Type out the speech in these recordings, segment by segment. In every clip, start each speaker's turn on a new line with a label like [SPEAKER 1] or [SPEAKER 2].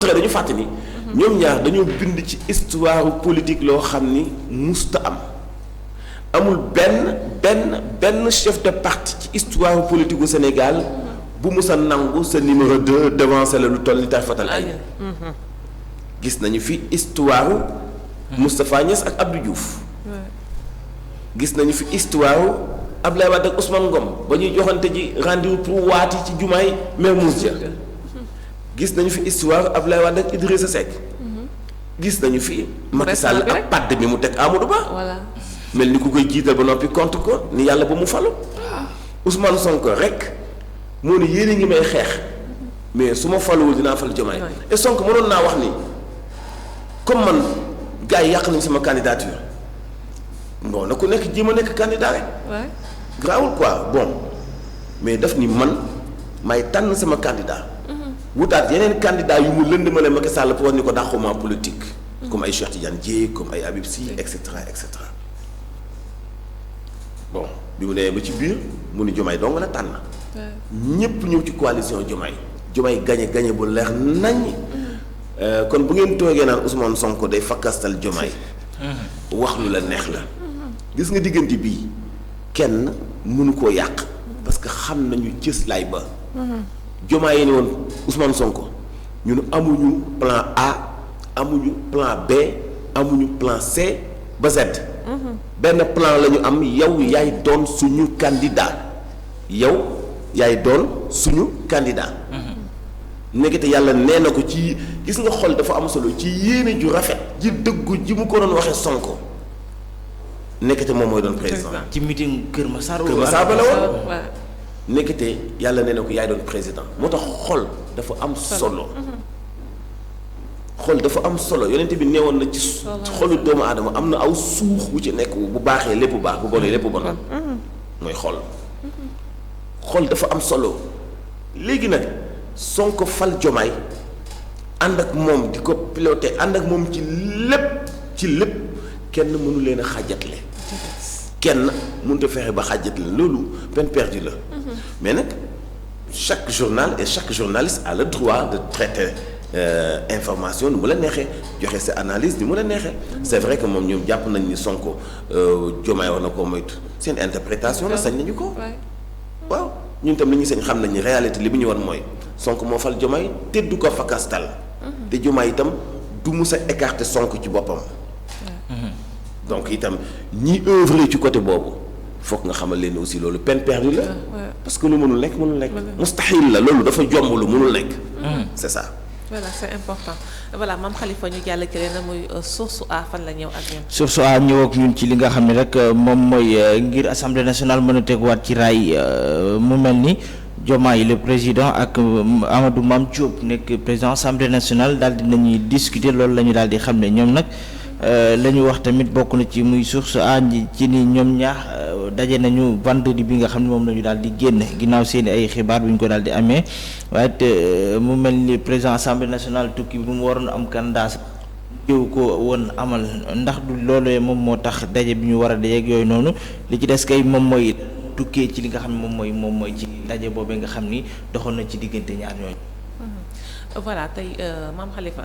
[SPEAKER 1] dañu fàtte ni ñoom ñaar dañoo bind ci histoire politique loo xam ni musta amul benn chef de parti ci histoire politique u Sénégal bu musa nangu sa numéro 2 devancé la lu toll ni tay fatal ay gis nañu fi histoire Moustapha Niasse ak Abdou Diouf gis nañu fi histoire Abdoulaye Wade ak Ousmane Ngom ba ñuy joxante ji rendez-vous pour waati ci jumaay Mermoz Dia gis nañu fi histoire Abdoulaye Wade ak Idrissa Seck gis nañu fi Macky Sall ak padd mi mu teg Amadou Ba mel ni ku koy jiital ba noppi contre ko ni yàlla ba mu falu Ousmane Sonko rek moo ne yéen a ngi may xeex mais su ma faluwul dinaa fal Diomaye et Sonko mënoon naa wax ni comme man gars yi yàq nañu sama candidature bon na ku nekk jéem a nekk candidat rek grawul quoi bon mais daf ni man may tànn sama candidat wutaat yeneen candidat yu mu lëndëmale Macky Sall pour wax ni ko dàquma politique comme ay Cheikh Tidiane Dièye comme ay Habib Sy et cetera bon bi mu nee ba ci biir mu ni Diomaye dong la tànn ñépp ñëw ci coalition Diomaye gañe bu leer nañ kon bu ngeen toogee naan Ousmane Sonko day fakkastal Diomaye wax lu la neex la gis nga diggante bii kenn mënu koo yàq parce que xam nañu cëslaay ba Diomaye yi ni woon Ousmane Sonko ñun amuñu plan A amuñu plan B amuñu plan C ba Z benn plan la ñu am yow yaay doon suñu candidat nekkete yàlla nee na ko ci gis nga xol dafa am solo ci yéene ju rafet ji dëggu ji mu ko doon waxee Sonko nekkete moom mooy doon président
[SPEAKER 2] ci meeting Kër Massar
[SPEAKER 1] ba la woon nekkete yàlla nee na ko yaay doon président moo tax xol dafa am solo xol dafa am solo yonent bi neewoon na ci xolu doomu aadama am na aw suux bu ci nekk bu baaxee lépp baax bu bonee lépp bon mooy xol dafa am solo léegi nag Sonko fal Diomaye ànd ak moom di ko piloté ànd ak moom ci lépp kenn mënu leen a xàjjatle kenn mënut a fexe ba xàjjatle loolu peine perdue la mais nag chaque journal et chaque journaliste a le droit de traiter information ni mu la neexee joxe sa analyse ni mu la neexee c'est vrai que moom ñoom jàpp nañ ni Sonko Diomaye war na koo moytu seen interprétation la sañ nañu ko waaw ñun tam li ñu sañ xam nañ ni réalité li bu ñu war mooy Sonko moo fal Diomaye te du ko fakastal te Diomaye itam du mus a écarter Sonko ci boppam donc itam ñi œuvre ci côté boobu foog nga xamal leen aussi loolu peine perdue la parce que lu mënul nekk mustahil la loolu dafa jomb lu mënul nekk c'est ça.
[SPEAKER 3] voilà c'est important voilà Mame Khalifa ñu jàll ci leen muy source A fan la ñëw ak ñun.
[SPEAKER 2] source A ñëw ak ñun ci li nga xam ne rek moom mooy ngir assemblée nationale mën a teguwaat ci raay mu mel ni Diomaye le président ak Amadou Mame Diop nekk président assemblée nationale daal di nañuy discuter loolu la ñu daal di xam ne ñoom nag la ñu wax tamit bokk na ci muy source A ci ni ñoom ñaax daje nañu vendredi bi nga xam ne moom la ñu daal di génn ginnaaw seen ay xibaar bu ñu ko daal di amee waaye te mu mel ni président assemblée nationale tukki bu mu waroon am candidat jiw ko woon amal ndax du loolee moom moo tax daje bi ñu war a dajeeg yooyu noonu li ci des kay moom mooy tukkee ci li nga xam ne moom mooy ci daje boobee nga xam ni doxoon na ci diggante ñaar ñooñu.
[SPEAKER 3] voilà tey Mame Khalifa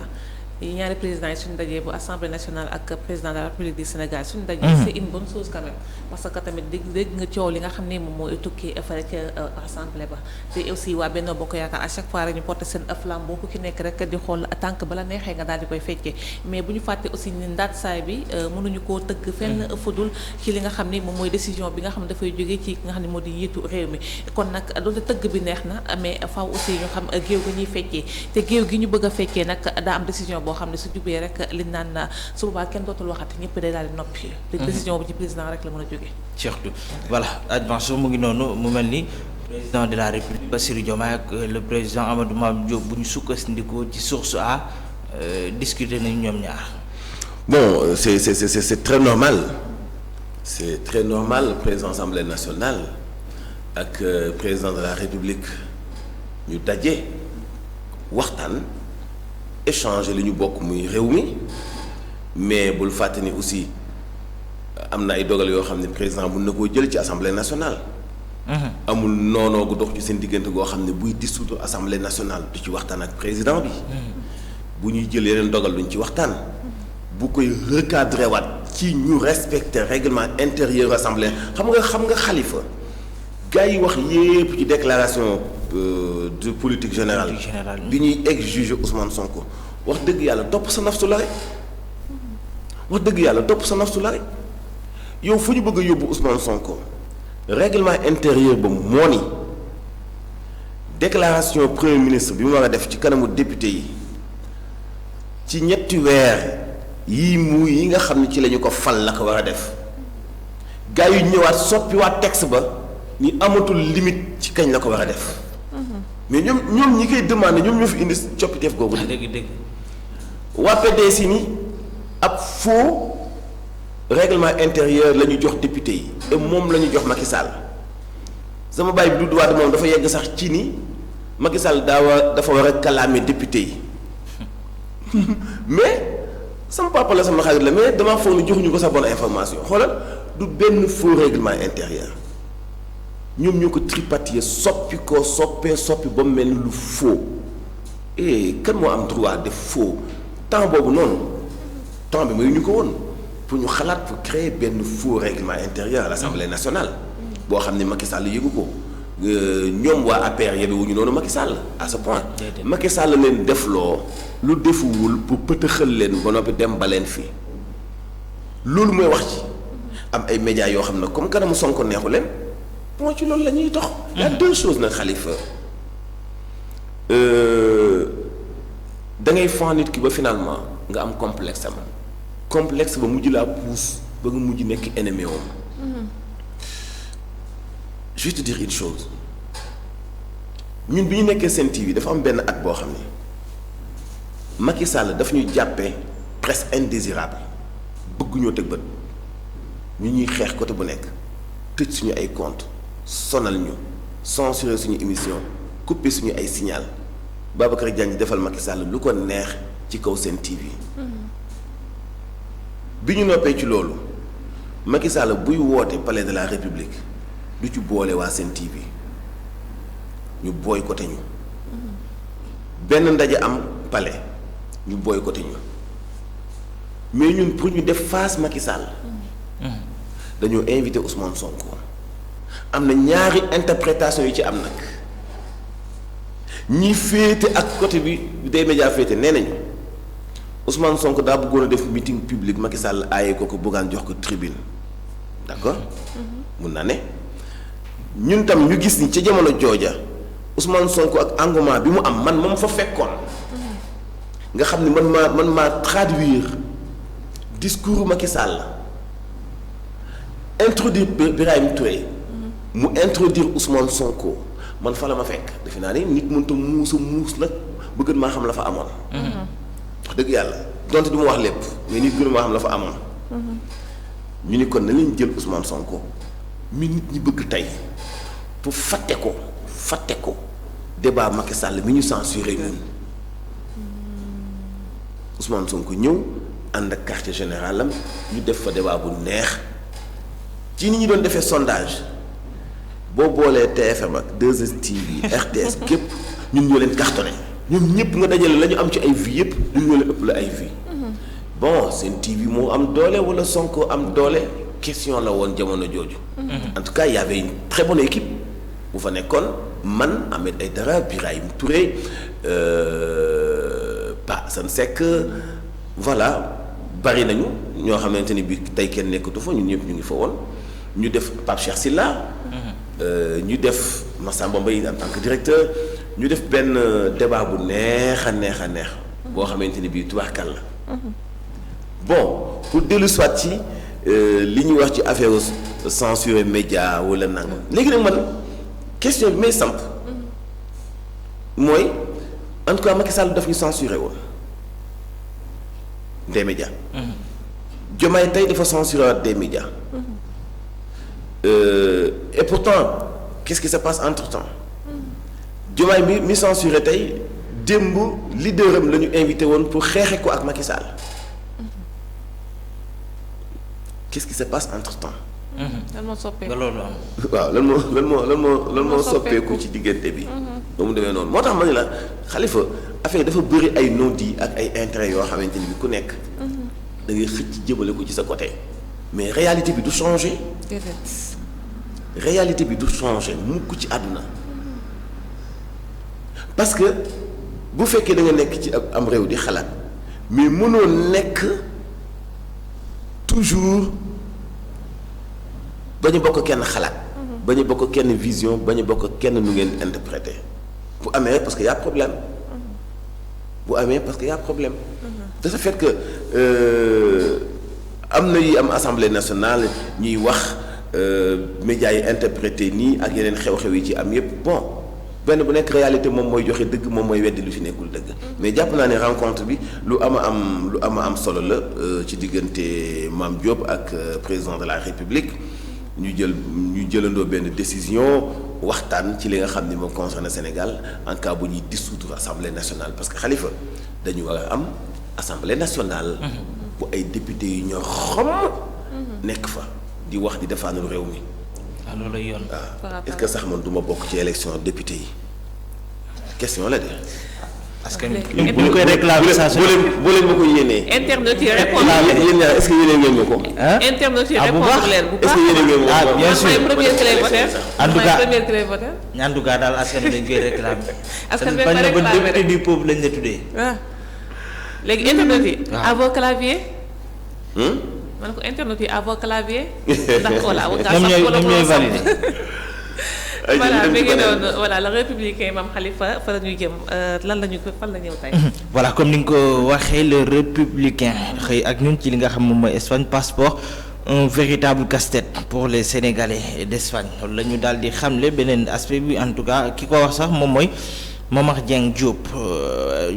[SPEAKER 3] ñaari président yi suñu dajee bu assemblée nationale ak président de la république du Sénégal suñu dajee c'est une bonne chose quand même parce que tamit dégg nga coow li nga xam ne moom mooy tukkee fële ca assemblée ba te aussi waa Benno Bokk Yaakaar à chaque fois rek ñu porté seen flambeau ku ci nekk rek di xool tànk bala neexee nga daal di koy fekkee mais bu ñu fàtte aussi ni ndaat saay bi mënuñu koo tëgg fenn fudul ci li nga xam ni moom mooy décision bi nga xam ne dafay jógee ci nga xam ne moo di njiitu réew mi kon nag doonte tëgg bi neex na mais faaw aussi ñu xam géew gi ñuy fekkee te géew gi ñu bëgg a fekkee nag daa am décision boo xam ne su jubee rek liñ naan su boobaa kenn dootul waxati ñëpp day daal di noppi. décision bi ci président rek la mën a jógee.
[SPEAKER 2] surtout voilà advention mu ngi noonu mu mel ni président de la république Bassirou Diomaye ak le président Amadou Mame Diop bu ñu sukkandikoo ci source A discuter nañu ñoom ñaar.
[SPEAKER 1] bon c'est très normal c'est très normal président assemblée nationale ak président de la république ñu daje waxtaan. échanger li ñu bokk muy réew mi mais bul fàtte ni aussi am na ay dogal yoo xam ne président mun na koo jël ci assemblée nationale. amul noonoo gu dox ci seen diggante goo xam ne buy dissoudre assemblée nationale du ci waxtaan ak président bi. bu ñuy jël yeneen dogal duñ ci waxtaan bu koy recadrer waat ci ñu respecter règlement intérieur assemblée xam nga Khalifa gars yi wax yépp ci déclaration de politique générale bi ñuy ex-juge Ousmane Sonko wax dëgg yàlla topp sa nafsu la rek yow fu ñu bëgg a yóbbu Ousmane Sonko règlement intérieur ba moo ni déclaration premier ministre bi mu war a def ci kanamu député yi ci ñetti weer yi nga xam ne ci lañu ko fal la ko war a def gars yu ñëwaat soppiwaat texte ba ni amatul limite ci kañ la ko war a def mais ñoom ñi koy demandé ñoom ñoo fi indi coppiteef googu dëgg waa PDS ni ab faux règlement intérieur la ñu jox député yi et moom la ñu jox Macky Sall sama baay bi Doudou Wade moom dafa yegg sax ci ni Macky Sall dafa war a kalaame député yi mais sama papa la sama xarit la mais damaa foog ni joxuñu ko sa bonne information xoolal du benn faux règlement intérieur ñoom ñoo ko tripatouiller soppi ba mu mel ni lu faux et kan moo am droit def faux temps boobu noonu temps bi mayuñu ko woon pour ñu xalaat pour créer benn faux règlement intérieur à l'Assemblée nationale boo xam ne Macky Sall yëgu ko ñoom waa APR yebewuñu noonu Macky Sall à ce point Macky Sall leen defloo lu defuwul pour pëtëxal leen ba noppi dem ba leen fii loolu mooy wax ci am ay médias yoo xam ne comme kanamu Sonko neexu leen moo ci loolu la ñuy dox. y a deux choses nag Khalifa da ngay fan nit ki ba finalement nga am complexe ba mujj laa pousse ba nga mujj nekk ennemi woon. Je vais te dire une chose ñun bi ñu nekkee Sen TV dafa am benn at boo xam ne Macky Sall daf ñu jàppee presse indésirable bëgg ñoo tëg bët ñu ñuy xeex côté bu nekk tëj suñu ay compte sonal ñu censurer suñu émission couper suñu ay signal Babacar Diagne defal Macky Sall lu ko neex ci kaw Sen TV bi ñu noppee ci loolu Macky Sall buy woote palais de la République du ci boole waa Sen TV ñu boycotté ñu benn ndaje am palais ñu boycotté ñu mais ñun pour ñu def face Macky Sall dañoo invité Ousmane Sonko am na ñaari interprétation yu ci am nag ñi féete ak côté bi des médias féete nee nañu Ousmane Sonko daa bëggoon a def meeting public Macky Sall aaye ko bëggaan jox ko tribune d'accord mun na ne ñun tam ñu gis ni ca jamono jooja Ousmane Sonko ak engouement bi mu am man moom fa fekkoon nga xam ni man maa traduire discours Macky Sall introduire Birahim Touré mu introduire Ousmane Sonko man fa la ma fekk defe naa ni nit mënta muus nag bëgg maa xam la fa amoon. wax dëgg yàlla donte du ma wax lépp mais nit gën maa xam la fa amoon. ñu ni kon na leen jël Ousmane Sonko mi nit ñi bëgg tey pour fàtte ko débat Macky Sall mi ñu censuré ñun Ousmane Sonko ñëw ànd ak quartier général am ñu def fa débat bu neex ci ni ñu doon defee sondage boo boolee TFM ak 2STV RTS képp ñun ñoo leen cartonné ñoom ñëpp nga dajale la ñu am ci ay vie yëpp ñun ñoo leen ëpp la ay vie bon Sen TV moo am doole wala Sonko am doole question la woon jamono jooju. En tout cas il y avait une très bonne équipe bu fa nekkoon man Ahmed Aïdara Birahim Touré Pa Assane Seck voilà bari nañu ñoo xamante ni bi tey kenn nekkatu fa ñun ñëpp ñu ngi fa woon ñu def Pape Cheikh Sylla ñu def Massamba Mbaye en tant que directeur ñu def benn débat bu neex a neex boo xamante ni bii tubaarkal la bon pour dellu soit ci li ñuy wax ci affaire censure média wala nangam léegi nag man question bi may samp mooy en tout cas Macky Sall daf ñu censuré woon des médias. Diomaye tey dafa censuré waat des médias. Et pourtant qu'est-ce qui se passe entre-temps. Diomaye mi censuré tey démb leaderam la ñu invité woon pour xeexe ko ak Macky Sall. Qu'est-ce qui se passe entre-temps.
[SPEAKER 3] lan moo soppeeku
[SPEAKER 2] ba loolu am.
[SPEAKER 1] waaw lan moo soppeeku ci diggante bi. ba mu demee noonu moo tax ma ne la Khalifa affaire dafa bëri ay non-dits ak ay intérêts yoo xamante ni bi ku nekk. da ngay xëcc jëmale ko ci sa côté. mais réalité bi du changer. réalité bi du changer mukk ci àdduna. parce que bu fekkee da nga nekk ci am réew di xalaat mais mënoo nekk toujours ba ñu bokk kenn xalaat. ba ñu bokk kenn vision ba ñu bokk kenn nu ngeen interpréter bu amee parce que y a problème. bu amee parce que y a problème. de ce fait que am na yi am assemblée nationale ñuy wax médias yi interprété nii ak yeneen xew-xew yi ci am yépp bon benn bu nekk réalité moom mooy joxe dëgg moom mooy weddi lu ci nekkul dëgg. mais jàpp naa ne rencontre bi lu ama am solo la ci diggante Mame Diop ak président de la République ñu jëlandoo benn décision waxtaan ci li nga xam ni moo concerne Sénégal en cas bu ñuy dissoudre assemblée nationale parce que Khalifa dañu war a am assemblée nationale. bu ay députés yu ñoo xam. nekk fa di wax di défendre réew mi.
[SPEAKER 2] waaw loolu lay yoon.
[SPEAKER 1] waaw est-ce que sax man du ma bokk ci élection député yi question la de.
[SPEAKER 2] parce que bu ñu koy réclamer saa su
[SPEAKER 1] boo leen ma ko yéenee.
[SPEAKER 3] internautes yi répondre
[SPEAKER 1] yéen ñaar est-ce que yéenee ngeen ma ko.
[SPEAKER 3] internautes yi répondre leen bu
[SPEAKER 1] est-ce que yéenee ngeen ma ko.
[SPEAKER 2] bien sûr
[SPEAKER 3] man maay première clé voter.
[SPEAKER 2] en tout cas
[SPEAKER 3] première clé voter.
[SPEAKER 2] en tout cas daal askan wi dañ koy réclamer.
[SPEAKER 3] askan wi
[SPEAKER 2] bañ na ba
[SPEAKER 3] réclamer
[SPEAKER 2] député du peuple lañ la tuddee.
[SPEAKER 3] waaw léegi internautes yi.
[SPEAKER 2] waaw
[SPEAKER 3] à vos claviers. man ko internautes yi à vos claviers. ndax voilà
[SPEAKER 2] ñoom ñooy valider.
[SPEAKER 3] voilà mi ngi doon voilà le républicain Mame Khalifa fa la ñuy jëm lan la ñu fan la ñëw tey.
[SPEAKER 2] voilà comme ni nga ko waxee le républicain xëy ak ñun ci li nga xam moom mooy Espagne passeport un véritable casse-tête pour les Sénégalais d'Espagne loolu la ñu daal di xamle beneen aspect bi en tout cas ki ko wax sax moom mooy Momar Dieng Diop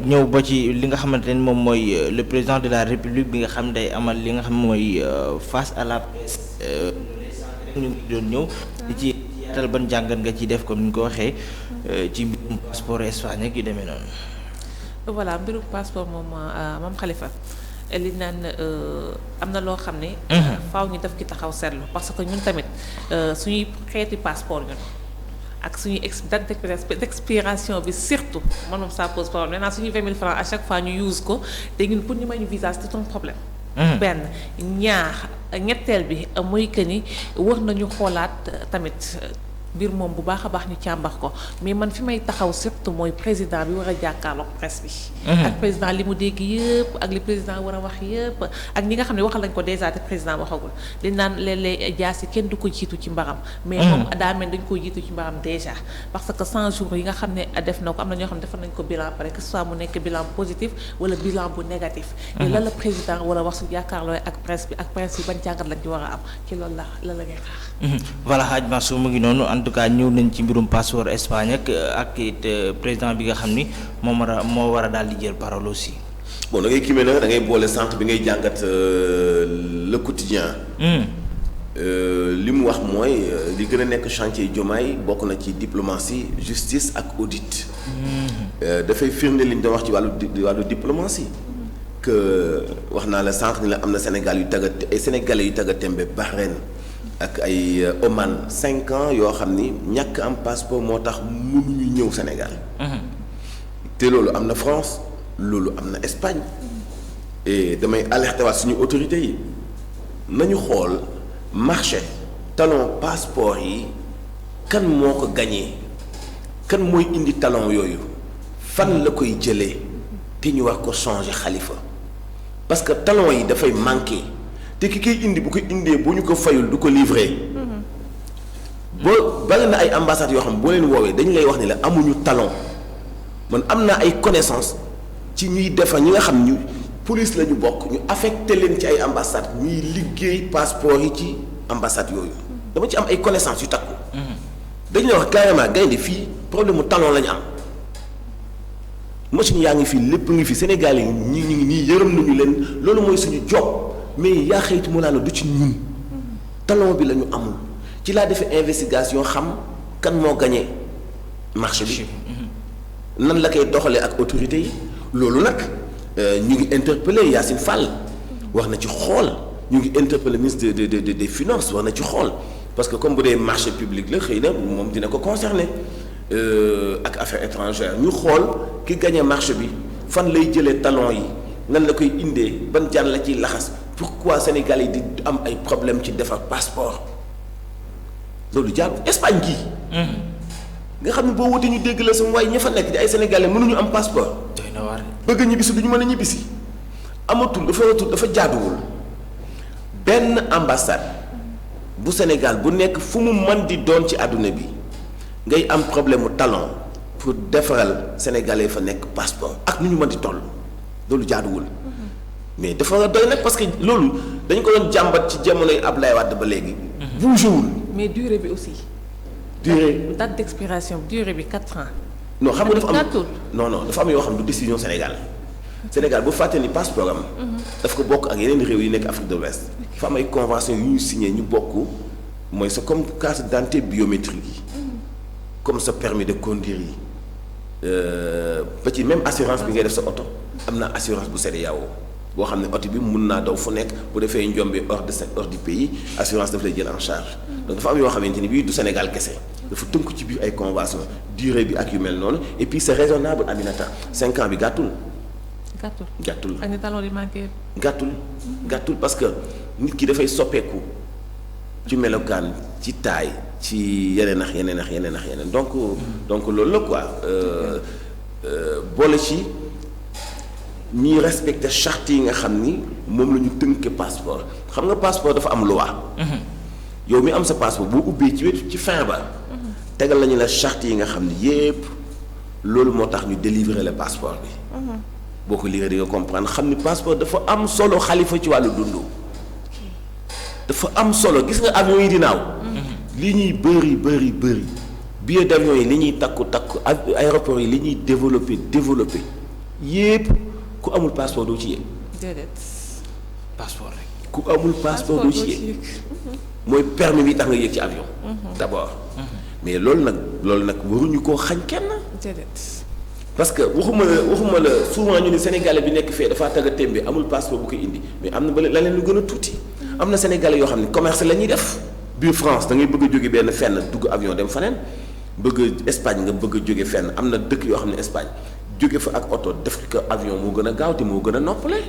[SPEAKER 2] ñëw ba ci li nga xamante ne moom mooy le président de la République bi nga xam day amal li nga xam mooy face à la presse ñu ngi doon ñëw di ci yaatal ban jàngat nga ci def comme ni nga ko waxee ci mbirum passeport Espagne ak yu demee noonu.
[SPEAKER 3] voilà mbirum passeport moom Mame Khalifa li naan am na loo xam ne. faaw ñu def ki taxaw seetlu parce que ñun tamit suñuy xeeti passeport ñun. ak suñuy date d'expiration bi surtout man moom ça pose problème nee naa suñuy 20 000 francs à chaque fois ñu use ko te ñun pour ñu may ñu visa c'est un problème. benn ñetteel bi mooy que ni war nañu xoolaat tamit mbir moom bu baax a baax ñu càmbar ko mais man fi may taxaw surtout mooy président bi war a jàkkaarloog presse bi. ak président li mu dégg yëpp ak li président war a wax yëpp ak ñi nga xam ne waxal nañ ko déjà te président waxagul li naan léeg-léeg jaasi kenn du ko jiitu ci mbaram. mais moom daa mel dañ ko jiitu ci mbaram déjà parce que 100 jours yi nga xam ne def na ko am na ñoo xam ne defal nañ ko bilan pare que ce soit mu nekk bilan positif wala bilan bu négatif. mais lan la président war a wax su jàkkaarloo ak presse bi ban jàngat lañ ci war a am ci loolu la ngay xaar.
[SPEAKER 2] voilà Hadj Mansour mu ngi noonu en tout cas ñëw nañ ci mbirum passeport Espagne ak it président bi nga xam ni moo war a daal di jël parole aussi.
[SPEAKER 1] bon da ngay kii da ngay boole centre bi ngay jàngat le quotidien. li mu wax mooy li gën a nekk chantier Diomaye bokk na ci diplomatie justice ak audit. dafay firnde li ñu doon wax ci wàllu diplomatie. que wax naa la centre ni la am na Sénégalais yu tagga tembe Bahreïn ak ay Oman 5 ans yoo xam ni ñàkk am passeport moo tax mënuñu ñëw Sénégal. te loolu am na France loolu am na Espagne. et damay alerter waat suñu autorités yi nañu xool marché talon passeport yi kan moo ko gagné kan mooy indi talon yooyu fan la koy jëlee te ñu war ko changer Khalifa parce que talon yi dafay manqué. te ki koy indi bu ko indee bu ñu ko fayul du ko livré. boo bari na ay ambassades yoo xam boo leen woowee dañu lay wax ni la amuñu talon man am naa ay connaissances ci ñuy defar ñi nga xam ñu police la ñu bokk ñu affecté leen ci ay ambassades ñuy liggéey passeport yi ci ambassades yooyu. dama ci am ay connaissances yu takku. dañu lay wax carrément gaynde fii problème mu talon la ñu am. machine yaa ngi fii lépp ngi fi Sénégal yi ñi ngi nii yërëm nañu leen loolu mooy suñu job. mais yaa xëytu mu laa la du ci ñun talon bi la ñu amul ci laa defee investigation xam kan moo gagné marché bi nan la koy doxalee ak autorités yi loolu nag ñu ngi interpellé Yacine Fall wax na ci xool ñu ngi interpeller ministre des finances war na ci xool parce que comme bu dee marché public la xëy na moom dina ko concerner ak affaires étrangères ñu xool ki gagné marché bi fan lay jëlee talon yi nan la koy indee ban jaan la ciy laxas pourquoi Sénégal yi di am ay problème ci defar passeport loolu jaar Espagne gii. nga xam ne boo wutee ñu dégg la sama waaye ña fa nekk di ay sénégalais mënuñu am passeport.
[SPEAKER 2] doy na waar.
[SPEAKER 1] bëgg a ñibbisi du ñu mën a ñibbisi amatul dafa jaaduwul benn ambassade bu Sénégal bu nekk fu mu mën di doon ci àdduna bi ngay am problème mu talon pour defaral sénégalais fa nekk passeport ak nu ñu mën di toll loolu jaaduwul. mais dafa war a doy nag parce que loolu dañ ko doon jàmbat ci jamonoy Ablaye Wade ba léegi. bougéwul.
[SPEAKER 3] mais durée bi aussi. date d'expiration durée bi 4 ans.
[SPEAKER 1] non xam nga dafa am non dafa am yoo xam du décision Sénégal bu fàtte ni passeport am. daf ko bokk ak yeneen réew yi nekk Afrique de l'Ouest dafa am ay convention yu ñu signé ñu bokk mooy sa comme carte d'identité biométrique yi. comme sa permis de conduire yi ba ci même assurance bi ngay def sa oto am na assurance bu CEDEAO boo xam ne oto bi mun naa daw fu nekk bu defee njombe hors du pays assurance daf lay jël en charge donc dafa am yoo xamante ni bii du Sénégal kese dafa tënku ci biir ay convention durée bi ak yu mel noonu et puis c'est raisonnable Aminata 5 ans bi gàttul.
[SPEAKER 3] ak ni talon yi manqué.
[SPEAKER 1] gàttul parce que nit ki dafay soppeeku ci melokaan ci taay ci yeneen ak yeneen donc loolu la quoi boole ci. ñuy respecter charte yi nga xam ni moom la ñu tënkee passeport xam nga passeport dafa am loi. yow mi am sa passeport boo ubbee ci fin ba. tegal nañu la charte yi nga xam ni yépp loolu moo tax ñu délivrer le passeport bi. boo ko lire di nga comprendre xam ni passeport dafa am solo xalifa ci wàllu dundu. dafa am solo gis nga avion yi di naaw. li ñuy bëri billet d'avion yi li ñuy takku aéroport yi li ñuy développer yépp. ku amul passeport doo ci yéeg.
[SPEAKER 3] déedéet.
[SPEAKER 2] passeport rek.
[SPEAKER 1] ku amul passeport doo ci yéeg. mooy permis bi tax nga yéeg ci avion. d'abord. mais loolu nag waruñu koo xañ kenn.
[SPEAKER 3] déedéet.
[SPEAKER 1] parce que waxuma la souvent ñu ni sénégalais bi nekk fee dafaa tagga témbe amul passeport bu ko indi mais am na ba la leen lu gën a tuuti. am na sénégalais yoo xam ne commerce la ñuy def. biir France da ngay bëgg a jóge benn fenn dugg avion dem faneen bëgg Espagne nga bëgg a jóge fenn am na dëkk yoo xam ne Espagne. jóge fa ak oto def ko avion moo gën a gaaw te moo gën a noppale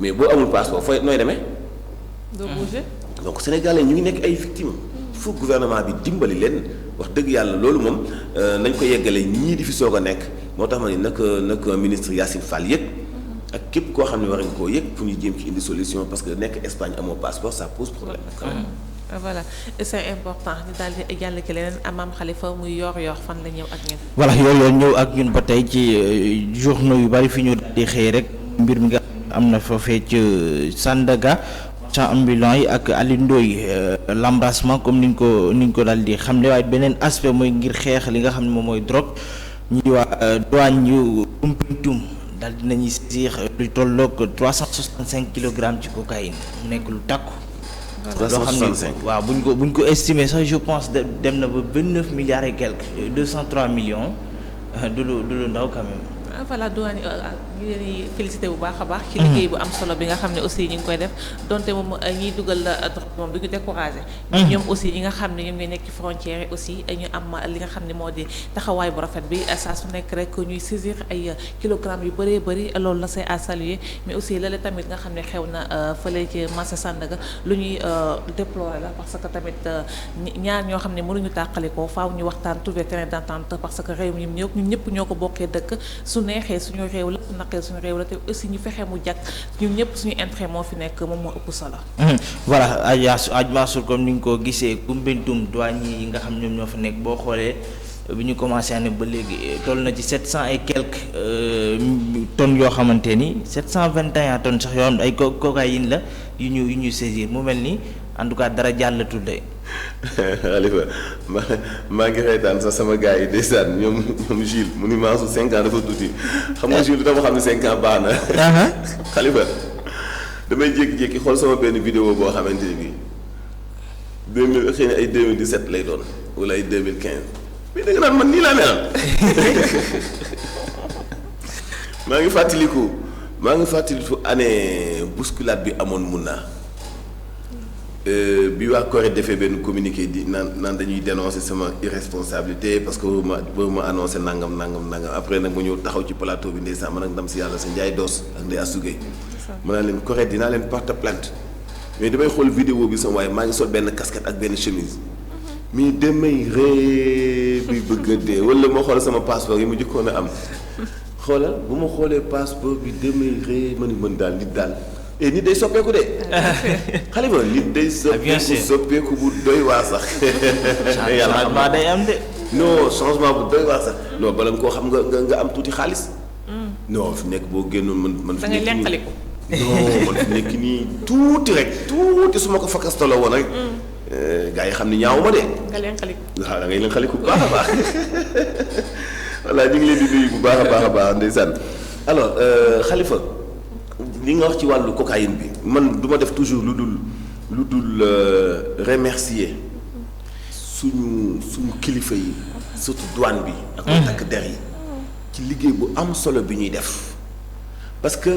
[SPEAKER 1] mais boo amul passeport fooy nooy demee.
[SPEAKER 3] doo bouger.
[SPEAKER 1] donc sénégalais ñu ngi nekk ay victimes il faut gouvernement bi dimbali leen wax dëgg yàlla loolu moom nañ ko yeggale ñii di fi soog a nekk moo tax ma ni nag ministre Yacine Fall yëg ak képp koo xam ne war nga koo yëg pour ñu jéem ci indi solution parce que nekk Espagne amoo passeport ça pose problème quand même.
[SPEAKER 3] voilà c'est important ñu daal di jàll ki leneen Mame Khalifa muy yor fan la ñëw ak ñun.
[SPEAKER 2] voilà yor ñëw ak ñun ba tey ci journaux yu bari fi ñu daal di xëy rek mbir mi nga am na foofee ci Sandaga marchand ambulant yi ak Aliou Ndoye l'embrassement comme ni ñu ko daal di xam ne waaye beneen aspect mooy ngir xeex li nga xam ne moom mooy drogue ñuy waa douane yu Koumpentoum daal dinañuy saisir lu tolloog 365 kilogrammes ci cocaïne mu nekk lu takku.
[SPEAKER 1] 365
[SPEAKER 2] waaw buñ ko estimé sax je pense dem na ba 29 milliards et quelques 203 millions du lu ndaw quand même.
[SPEAKER 3] voilà douane ñu ngi leen di félicité bu baax a baax. ci liggéey bu am solo bi nga xam ne aussi ñu ngi koy def donte moom ñiy dugal moom du ñu découragé. ñoom aussi ñi nga xam ne ñoom ñooy nekk ci frontière yi aussi ñu am li nga xam ne moo di taxawaay bu rafet bi saa su nekk rek ñuy saisir ay kilogrammes yu bëree bëri loolu la c'est à saluer mais aussi lale tamit nga xam ne xew na fële ci marché Sandaga lu ñuy déplorer la parce que tamit ñaar ñoo xam ne mënuñu tàqali ko faaw ñu waxtaan trouver terrain d'entente parce que réew mi ñun ñëpp ñoo ko bokkee dëkk su neexee suñu réew la su naqee suñu réew la te aussi ñu fexe mu jàkk ñun ñëpp suñu intérêt moo fi nekk moom moo ëpp solo.
[SPEAKER 2] voilà aj Mansour comme ni nga ko gisee Koumpentoum douane yi nga xam ñoom ñoo fa nekk boo xoolee bi ñu commencé année ba léegi toll na ci 700 et quelques tonnes yoo xamante ni 721 tonnes sax yoo xam ay cocaïne la yu ñu saisir mu mel ni en tout cas dara jàllatul de.
[SPEAKER 1] Khalifa maa ngi reetaan sax sama gars yi ndeysaan ñoom Jules mu ni Mansour 5 ans dafa tuuti xam nga Jules dama xam ne 5 ans baax na. Khalifa damay jékki-jékki xool sama benn vidéo boo xamante ni bii 2000 xëy na ay 2017 lay doon wala ay 2015 mais da nga naan man nii laa meloon maa ngi fàttaliku année bousculade bi amoon mun naa bi waa Corée defee benn communiqué di naan dañuy dénoncer sama irresponsabilité parce que ma annoncé nangam après nag ma ñëw taxaw ci plateau bi ndeysaan man ak ndam si yàlla sa Ndiaye Doos ak Ndeye Assou Gueye ma naa leen Corée dinaa leen porter plainte mais damay xool vidéo bi sama waaye maa ngi sol benn casquette ak benn chemise mais damay ree bi bëgg a dee wala ma xool sama passeport yi mu jëkkoon a am xoolal bu ma xoolee passeport bi damay ree ma ni mën daal nit daal et nit day soppeeku de xale ba nit day soppeeku bu doy waar sax yàlla
[SPEAKER 2] changement day am de
[SPEAKER 1] non changement bu doy waar sax non bala nga koo xam nga am tuuti xaalis non fi nekk boo génnoon man
[SPEAKER 3] da ngay lenkaliku
[SPEAKER 1] non man fi nekk nii tuuti su ma ko fakastaloo woon rek gars yi xam ni ñaaw ma de
[SPEAKER 3] nga lenkaliku
[SPEAKER 1] waaw da ngay lenkaliku bu baax a baax voilà ñu ngi leen di nuyu bu baax a baax ndeysaan alors Khalifa li nga wax ci wàllu cocaïne bi man du ma def toujours lu dul remercier suñu kilifa yi surtout douane bi ak ko takk der yi ci liggéey bu am solo bi ñuy def parce que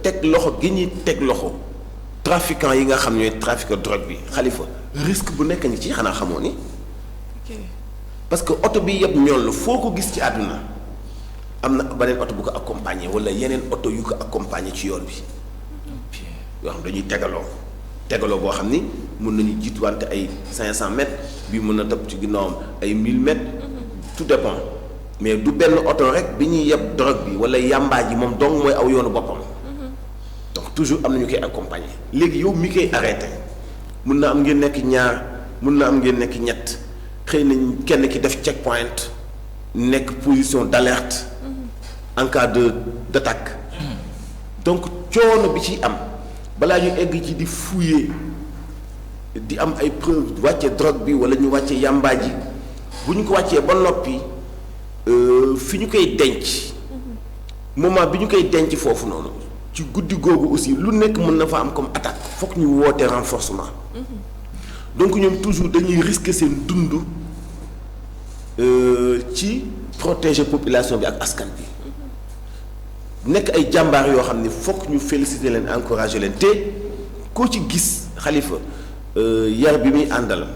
[SPEAKER 1] teg loxo gi ñuy teg loxo trafiquant yi nga xam ñooy trafiquant drogue bi Khalifa risque bu nekk ni ci xanaa xamoo ni parce que oto bi yëpp ñool la foo ko gis ci àdduna am na beneen oto bu ko accompagner wala yeneen oto yu ko accompagner ci yoon bi yoo xam dañuy tegaloo boo xam ni mën nañu jiituwante ay 500 mètres bii mën na topp ci ginnaawam ay 1000 mètres tout dépend mais du benn oto rek bi ñuy yeb drogue bi wala yàmbaa ji moom dong mooy aw yoonu boppam donc toujours am na ñu koy accompagner léegi yow mi koy arrêté mun na am ngeen nekk ñaar mun na am ngeen nekk ñett xëy na kenn ki def checkpoint nekk position d'alerte en cas d'attaque donc coono bi ci am balaa ñu egg ci di fouiller di am ay preuve wàcce drogue bi wala ñu wàcce yàmbaa ji bu ñu ko wàccee ba noppi fi ñu koy denc moment bi ñu koy denc foofu noonu ci guddi googu aussi lu nekk mën na fa am comme attaque fokk ñu woote renforcement donc ñoom toujours dañuy risquer seen dund ci protéger population bi ak askan bi nekk ay jàmbaar yoo xam ne fokk ñu féliciter leen encourager leen te koo ci gis Khalifa yar bi muy àndal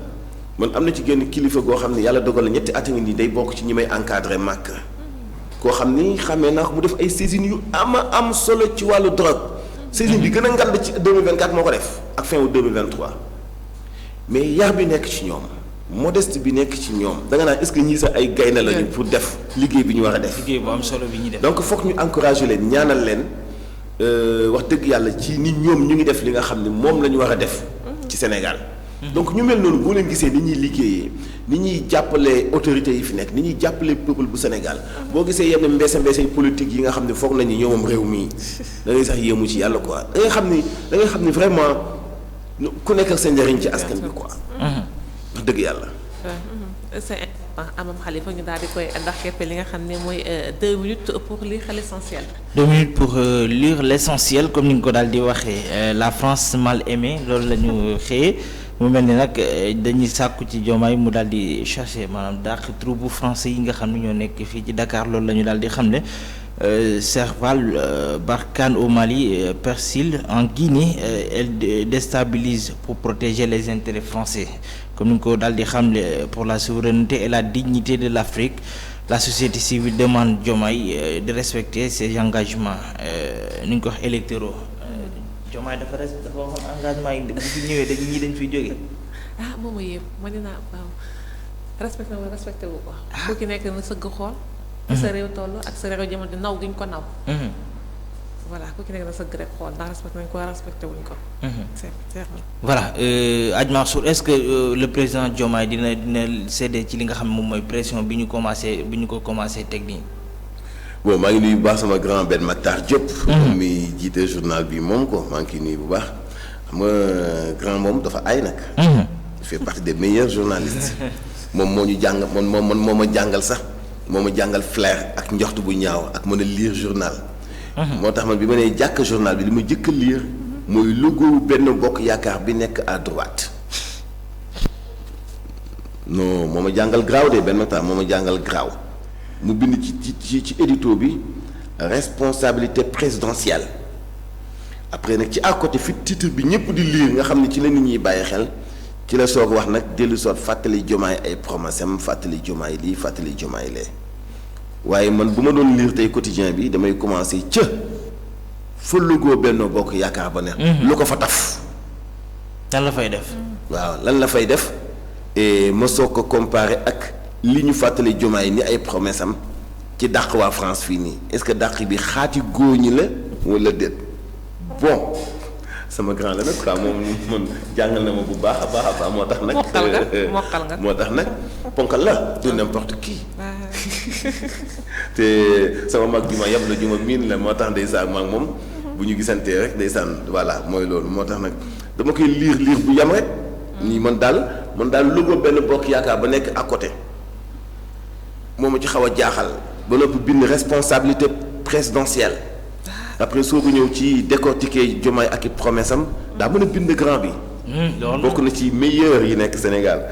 [SPEAKER 1] man am na ci génn kilifa goo xam ne yàlla dogal na ñetti at a ngi nii day bokk ci ñi may encadrer màkk koo xam ni xamee naa ko mu def ay saisines yu am solo ci wàllu drogue saisine bi gën a ngand ci 2024 moo ko def ak fin wu 2023 mais yar bi nekk ci ñoom modeste bi nekk ci ñoom da nga naan est-ce que ñii sax ay gaynde lañu pour def liggéey bi ñu war a def.
[SPEAKER 2] liggéey bu am solo bi ñuy def.
[SPEAKER 1] donc foog ñu encourager leen ñaanal leen wax dëgg yàlla ci ni ñoom ñu ngi def li nga xam ne moom la ñu war a def. ci Sénégal. donc ñu mel noonu boo leen gisee ni ñuy liggéeyee ni ñuy jàppale autorités yi fi nekk ni ñuy jàppale peuple bu Sénégal boo gisee yenn mbeese politique yi nga xam ne foog nañu ñoomam réew mii da ngay sax yéemu ci yàlla quoi da ngay xam ni vraiment ku nekk ak sa njëriñ ci askan bi quoi. wax dëgg yàlla.
[SPEAKER 3] c'est important Amam Khalifa ñu daal di koy ndax keppe li nga xam ne mooy 2 minutes pour lire l'essentiel.
[SPEAKER 2] 2 minutes pour lire l'essentiel comme ni nga ko daal di waxee la France mal aimée loolu la ñu xëyee mu mel ni nag dañuy sàkku ci Diomaye mu daal di chercher maanaam dàq troupe français yi nga xam ne ñoo nekk fii ci Dakar loolu la ñu daal di xam ne Serval, Barkhane au Mali, Persil en Guinée, elle déstabilise pour protéger les intérêts français. Comme nous l'avons dit, pour la souveraineté et la dignité de l'Afrique, la société civile demande Diomaye de respecter ses engagements électoraux. Diomaye dafa waxoon engagement yi bu fi ñëwee dañ fiy jógee.
[SPEAKER 3] ah moom yëpp ma dinaa waaw respecté wu ko. bu ki nekk na sëgg xool. sa réew toll ak sa réew jamono naw gi ñu ko naw. voilà ku ci nekk na sëgg rek xool ndax respecté nañ ko respecté wuñ ko. c'est
[SPEAKER 2] voilà Hadj Mansour est-ce que le président Diomaye dina cédé ci li nga xam ne moom mooy pression bi ñu ko commencé teg nii.
[SPEAKER 1] bon maa ngi nuyu bu baax sama grand Ben Matar Diop. mi jiite journal bi moom ko maa ngi ciy nuyu bu baax xam nga grand moom dafa ay nag. il fait partie des meilleurs journalistes. moom moo ñu jàng moo ma jàngal sax. moo ma jàngal flair ak njoxtu bu ñaaw ak mën a lire journal. moo tax man bi ma nee jàkk journal bi li ma jëkk a lire mooy logo benn bokk yaakaar bi nekk à droite. non moo ma jàngal graaw de benn temps moo ma jàngal graaw mu bind ci édito bi responsabilité présidentielle après nag ci à côté fi titre bi ñëpp di lire nga xam ne ci la nit ñuy bàyyi xel ci la soog wax nag dellu soot fàttali Diomaye ay promesse am fàttali Diomaye lii fàttali Diomaye lee waaye man bu ma doon lire tey quotidien bi damay commencer ca fa logo Benno Bokk Yaakaar ba ne lu ko fa taf
[SPEAKER 2] lan la fay def.
[SPEAKER 1] waaw lan la fay def et ma soog ko comparer ak li ñu fàttali Diomaye ni ay promesse am ci dàq waa France fii nii est-ce que dàq bi xaati góor ñi la wala déet bon sama grand la nag quoi moom man jàngal na ma bu baax a baax moo tax nag.
[SPEAKER 3] mokkal nga
[SPEAKER 1] moo tax nag ponkal la du n'importe qui. te sama mag ju ma yab la ju ma miin la moo tax ndeysaan maag moom bu ñu gisantee rek ndeysaan voilà mooy loolu moo tax nag dama koy liir bu yam rek. nii man daal logo Benno Bokk Yaakaar ba nekk à côté moo ma ci xaw a jaaxal ba noppi bind responsabilité présidentielle après soo ko ñëw ci décortiquer Diomaye ak i promesse am daa mën a bind grand bi. bokk na ci meilleur yi nekk Sénégal.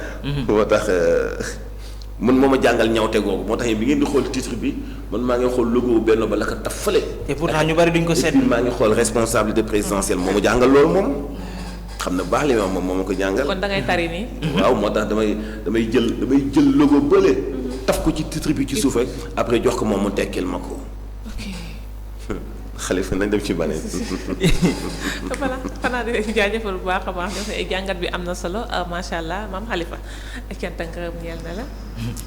[SPEAKER 1] moo tax man moo ma jàngal ñawte googu moo tax bi ngeen di xool titre bi man maa ngi xool logo Benno ba la ko taf fële.
[SPEAKER 2] et pourtant ñu bari duñ ko seet.
[SPEAKER 1] maa ngi xool responsabilité présidentielle moo ma jàngal loolu moom. xam na baax li moom moo ma ko jàngal.
[SPEAKER 3] kon da ngay tari nii.
[SPEAKER 1] waaw moo tax damay jël logo bële taf ko ci titre bi ci suuf rek après jox ko moom mu tekkil ma ko. Xalifa nañ dem ci baneen.
[SPEAKER 3] voilà xanaa di jaajëfal bu baax a baax jàngat bi am na solo macha allah maam Xalifa cant ak ngërëm ñeel na la.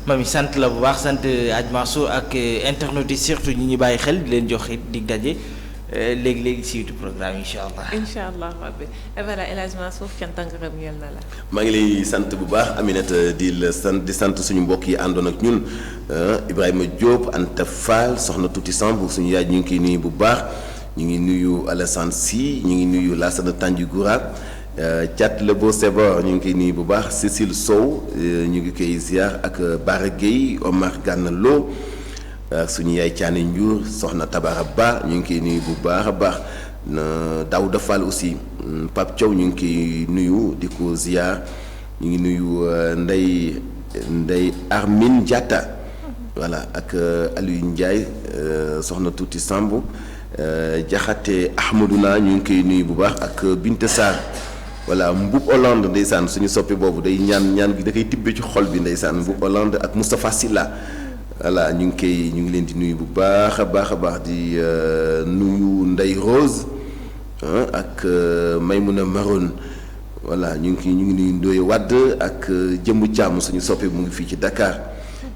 [SPEAKER 2] mami sant la bu baax sant Hadj Mansour ak internautes yi surtout ñi ñu bàyyi xel di leen jox it dig daje. léegi siiwtu programme incha allah.
[SPEAKER 3] incha allah rabbi voilà El Hadj Mansour cant ak ngërëm ñeel na la.
[SPEAKER 1] maa ngi lay sant bu baax Aminata di sant suñu mbokk yi àndoon ak ñun Ibrahima Diop Anta Fall soxna Tuuti Samb suñu yaay ñu ngi koy nuyu bu baax ñu ngi nuyu Alassane Sy ñu ngi nuyu Lassana Tandigoura Thiat Lebo Sebor ñu ngi koy nuyu bu baax Cécile Sow ñu ngi koy ziar ak Bara Gueye Omar Gana Lo suñu yaay Thiané Ndiour soxna Tabara Ba ñu ngi koy nuyu bu baax a baax Daouda Fall aussi Pape Thiaw ñu ngi koy nuyu di ko ziar ñu ngi nuyu Ndey Armine Diatta voilà ak Aliou Ndiaye soxna Tuuti Samb Jaxate Ahmadouna ñu ngi koy nuyu bu baax ak Binte Sarr voilà Mboup Hollande ndeysaan suñu soppi boobu day ñaan gi da koy tibbee ci xol bi ndeysaan Mboup Hollande ak Moustapha Silla voilà ñu ngi leen di nuyu bu baax a baax di nuyu Ndey Rose ak Maymouna Maroon voilà ñu ngi nuyu Ndoye Wade ak Jëmbu Thiam suñu soppi mu ngi fii ci Dakar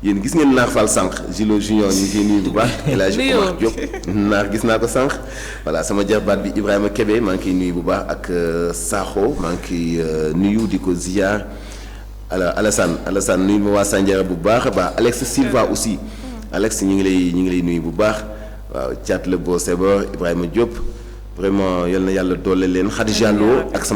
[SPEAKER 1] yéen gis ngeen Naar Fall sànq Gilo Junior ñu ngi koy nuyu bu baax El Hadj Omar Diop Naar gis naa ko sànq voilà sama jarbaat bi Ibrahima Kébé maa ngi koy nuyu bu baax ak Sakho maa ngi koy nuyu di ko ziar alors Alassane nuyu ma waa Sandiara bu baax a baax Alex Silva aussi Alex ñu ngi lay nuyu bu baax waaw Thiat Lebo Sebor Ibrahima Diop vraiment yal na yàlla doole leen Khadija Lo ak